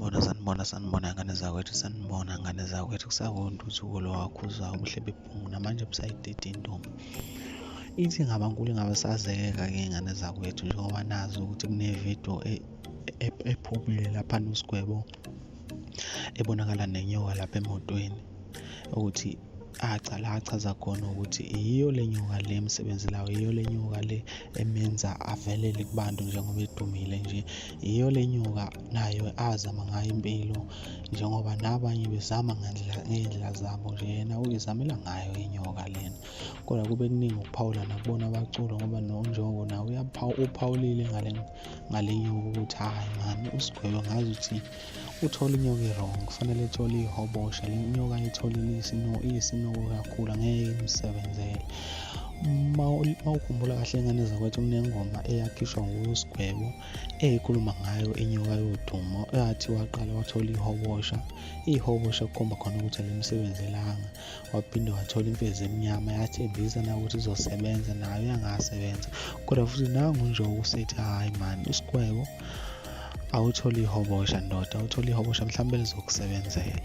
Sanibona, sanibona, sanibona ngane zakwethu, sanibona ngane zakwethu. Kusawuntuthuko lo wakhuzayo ubuhle bebhungu namanje busayidida intombi. Ithi ngabankulu ingabe sazeka-ke iy'ngane zakwethu njengoba nazi ukuthi kunevidiyo ephumile laphana uSgwebo ebonakala nenyoka lapha emotweni ukuthi la achaza khona ukuthi yiyo le nyoka le emsebenzelayo, yiyo le nyoka le emenza avelele kubantu njengoba edumile nje, yiyo le nyoka nayo azama ngayo impilo njengoba nabanye bezama ngey'ndlela zabo nje, yena uyizamela ngayo inyoka lena. Kodwa kube kuningi ukuphawula nakubona abaculi ngoba noNjoko naye uphawulile ngale nyoka ukuthi hhayi mani uSgwebo ngazuthi uthole inyoka e-wrong, kufanele ethole ihobosha. Le nyoka ayitholile iyisinoko kakhulu, angeke imsebenzele. Uma ukhumbula kahle ngane zakwethu kunengoma eyakhishwa nguSgwebo eyikhuluma ngayo inyoka yodumo eyathi waqala wathola ihobosha, ihobosha kukhomba khona ukuthi alimsebenzelanga. Waphinde wathola imfezi emnyama yathembisa na ukuthi izosebenza nayo yangasebenza. Kodwa futhi nangu nje usethi hhayi mani uSgwebo awuthole ihobosha ndoda, awuthole ihobosha mhlawumbe lizokusebenzela.